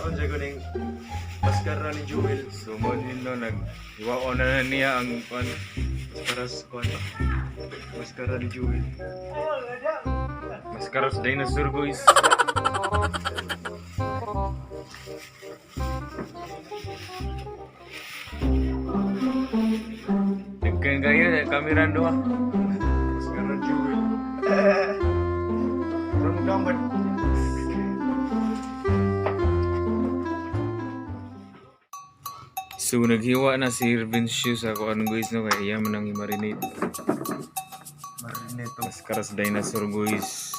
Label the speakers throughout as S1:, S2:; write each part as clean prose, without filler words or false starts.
S1: Kaon siya ko ning maskara ni Jewel.
S2: So mo din no nag hiwaon na na niya ang kuan.
S1: Maskara sa kuan ba? Maskara ni Jewel.
S2: Maskara sa dinosaur, guys. Nagkan kayo kamera doa.
S1: Maskara Jewel. Pero gamit.
S2: So naghiwa na si Irvin Shoe sa kuan, guys, no, kay iya man ang i-marinate.
S1: Marinate.
S2: Maskara sa dinosaur, guys.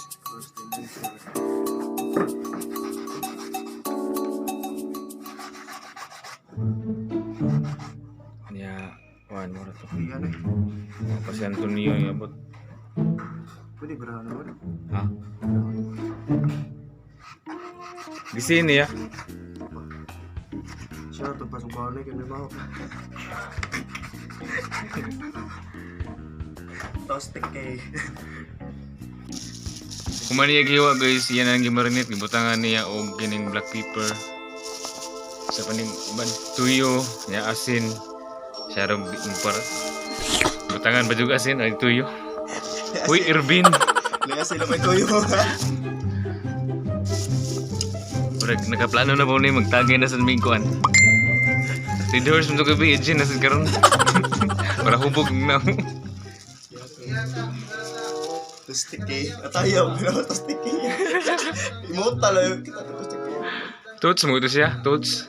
S2: Niya, kuan mo ra to.
S1: Yan eh.
S2: Pa si Antonio iabot.
S1: Pwede ba na naman?
S2: Ha? Gisin niya.
S1: Siya ito pasok ba na kami mau. Toasted kay.
S2: Kuman niya giwa, guys, yan ang gimarinate, gibutangan niya og kining black pepper. Sa paning uban tuyo, niya asin. Siya rong para. Butangan ba jud asin ay tuyo. Uy, Irvin.
S1: Laya sila may tuyo.
S2: Murag nakaplano na po ni magtagay na sa aming kuan. Si Doors mo gabi, Edgin na sa karon. Para hubog na.
S1: Toasted kay. Atayaw, pero toasted kay. Imota lang kita toasted kay.
S2: Tots mo ito siya, tots.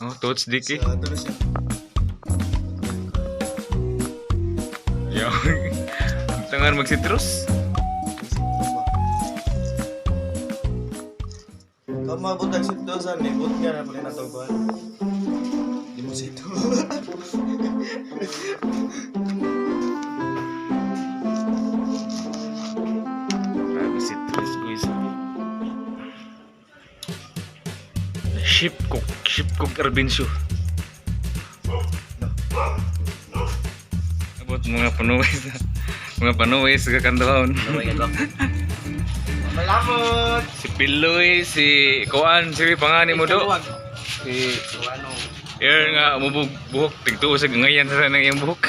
S2: Oh, tots diki.
S1: Sa ato na siya.
S2: Yo. Tangan magsitrus.
S1: Kama butang sito sa ni but nga na pala natawag. Di mo sito.
S2: Grabe citrus, guys. Ship cook Irvincio. Abot mga panuway sa kakantuhon.
S3: Malamot!
S2: Si Piloy, si Kuan, si pangani mo do. Si Air nga mubog buhok tigtuo sa ngayan sa nang iyang buhok.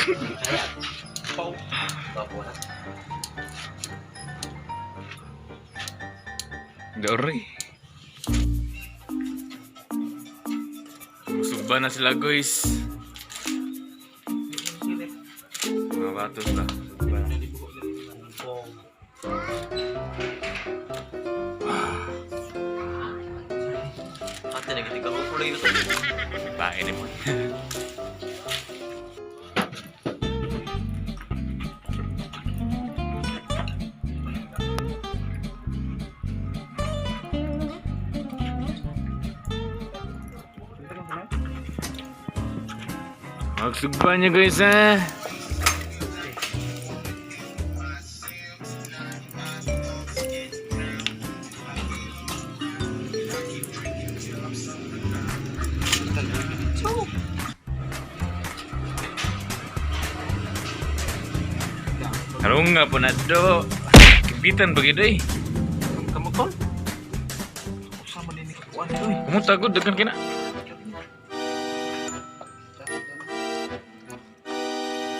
S2: Dori. Musugba na sila, guys. Mga batos ba? Sugba na.
S3: Ate, nagtitig ako kulay ito.
S2: Pain mo. Magsugba niya, guys, ha. Karong nga po na do. Kibitan ba gid eh?
S3: Kamutol? Sama din ni kakuan ito eh.
S2: Kumuta gud daghan kina.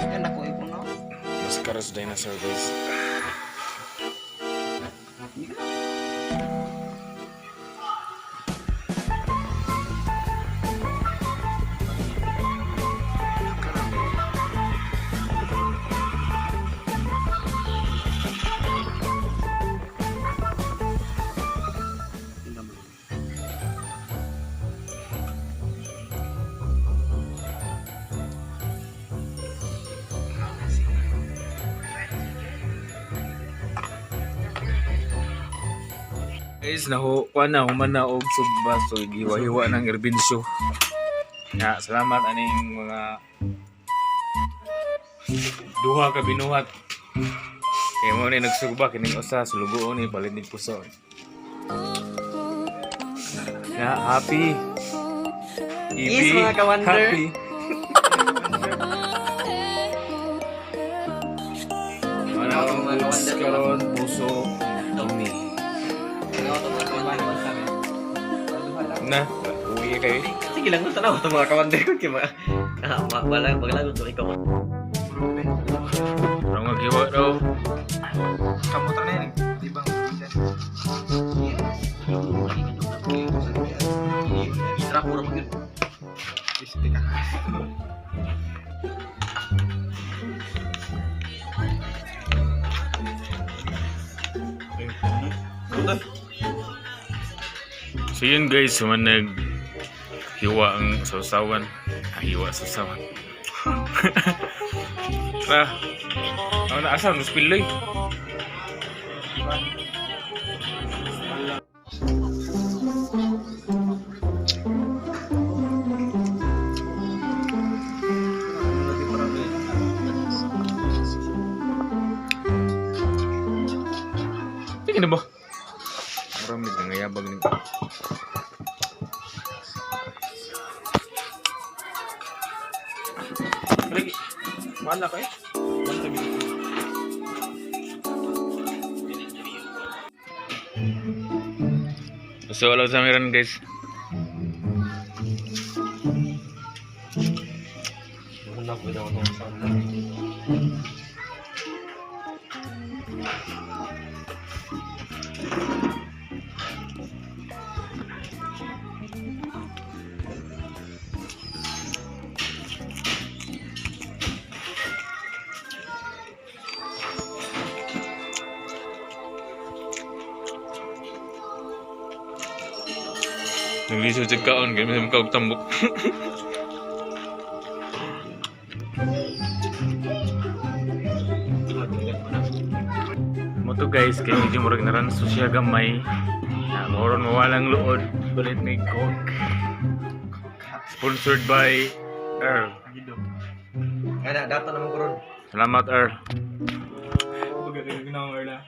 S3: Yan ako ipon no?
S2: Mascaras dinosaur, guys. Guys, nahu kuan na human na og sugba, so giwa-hiwa ng Irvincio. Ya, salamat aning mga duha ka binuhat. Kay mo ni nagsugba kining usa sulugoon ni palit ni puso. Ya, happy.
S3: Yes,
S2: Ibi,
S3: mga ka-wonder.
S2: happy. Ano ang
S3: Mga ka-wonder.
S2: karon puso ini. na. Uwi kayo.
S4: Sige lang, tanaw ito mga kawander ko. Kaya mga... Ah, wala, maglagot ko ikaw.
S2: Pero nga giwa daw.
S3: Kamutan na yun. Di ba?
S4: Isra, puro mag yun.
S3: Isip ka.
S2: So yun guys, man nag hiwa ang sausawan. Ah, hiwa sausawan. Tara. Ako na asa mas piloy. Tingin na ba? Marami na ngayabag ni.
S3: Lagi. Wala ka eh. Wala ka.
S2: So wala sa meron guys.
S4: Wala ko daw itong sound.
S2: Naglisod sa kaon kay may kaog tambok. Mo to guys kay medyo murag naranso siya gamay. Na moron mawalang luod balit may coke. Sponsored by Earl.
S4: Nga na, dato naman ko ron.
S2: Salamat Earl.
S3: Baga kayo ginawa Erla.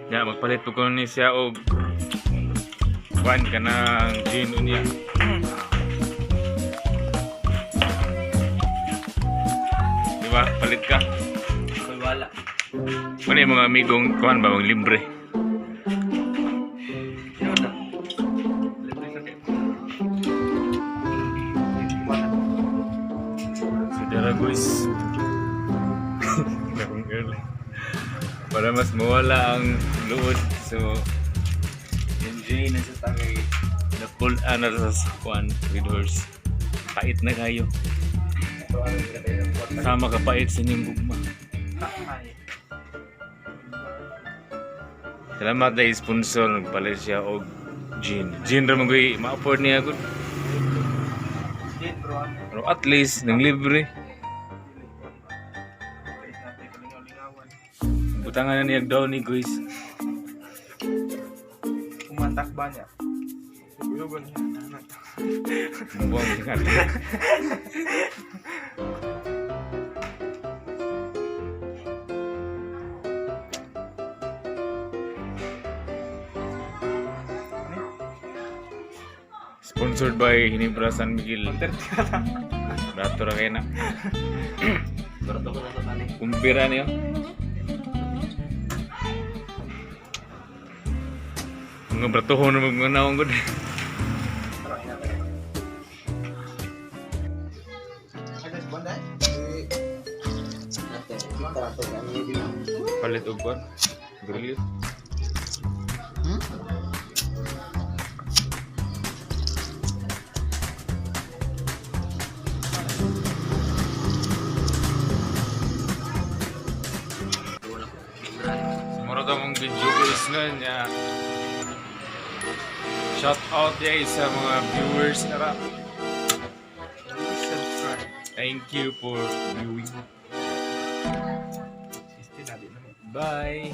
S2: Ya magpalit po ko ni siya og kuan kanang gin unya. Di ba? Palit ka.
S4: Koy wala.
S2: Ano yung mga amigong kuan ba mga libre?
S4: Sino na?
S2: So dara guys. Nakong girl. Para mas mawala ang luod. So enjoy na sa tagay. The full honor sa kuan with horse. Pait na kayo. Sama ka pait sa inyong gugma.
S3: Ay.
S2: Salamat dahil sponsor nagpalit siya og gin. Gin ra man goy ma-afford niya gud.
S3: Jane bro. Ano?
S2: Pero at least nang libre.
S3: Pait natin. Kalingaw-lingawan.
S2: Butangan na niya daw ni guys.
S3: Umantak ba niya? Buyugon niya. Anak.
S2: Buwang nga. Sponsored by Hinebra San Miguel. Brato ra kayo na.
S4: Barato ko na sa tani.
S2: Kumpira niyo. Mga bratohon na magmanawang gud. Palit og kwan. Grill. Mura to mong video guys nga niya. Shout out guys sa mga viewers na
S3: Subscribe.
S2: Thank you for viewing.
S3: Still, natin naman.
S2: Bye.